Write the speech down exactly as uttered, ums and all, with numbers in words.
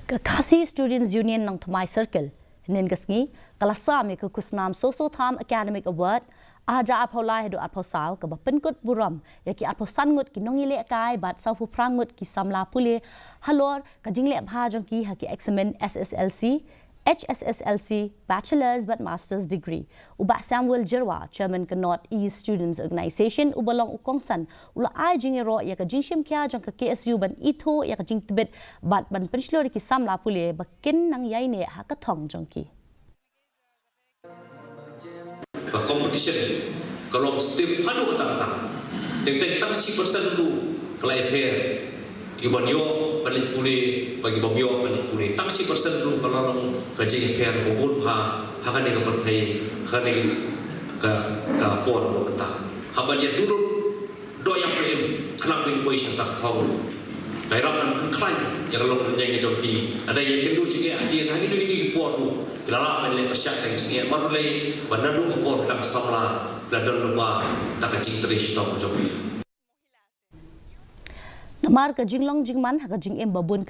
Ka Khasi Students Union Nongthymmai Circle, hynnin ka sngi, ka la sam ïa ka khusnam Soso Tham Academic Award, ar hajar arphew lai haduh arphew saw, kaba pynkut burom ïa ki arphew san ngut ki nongïalehkai bad sawphew phra ngut ki samla pule halor ka jingleh bha jong ki ha ki eksamin S S L C, H S S L C, Bachelors bad Masters degree. U Bah Samuel Jyrwa, Chairman ka North East Students Organisation, uba long u kongsan, u la ai jingïaroh ïa ka jingshim khia jong ka K S U ban ithuh ïa ka jingtbit bad ban pynshlur ïa ki samla pule ba kin nang ïaineh ha ka thong jong ki. Ka competition ka long stiff haduh katta katta. Teng teng tang shi percent ruh ka la ïapher. Ki ban ïoh ban leit pule bad ki bym ïoh ban leit pule. Tang shi percent ruh ka la long ka jingïapher ba bun bha ha kane ka pyrthei, ha kane ka, ka por mynta. Haba ïa durut doh ïa pyrshah khnang ba ngin poi sha kata ka thong. Ka ïarap ban pynkhlaiñ ïa ka longrynieng ka jong phi. Lada ïa kynduh jingeh hadien ha kino kino ki por ruh, phi la lah ban leh pyrshah ka jingeh marwei, ba naduh ka por phi dang samla phi la don lypa da ka jingtrei shitom ka jong phi. Namar ka jinglong jingman ha ka jingim ba bun ka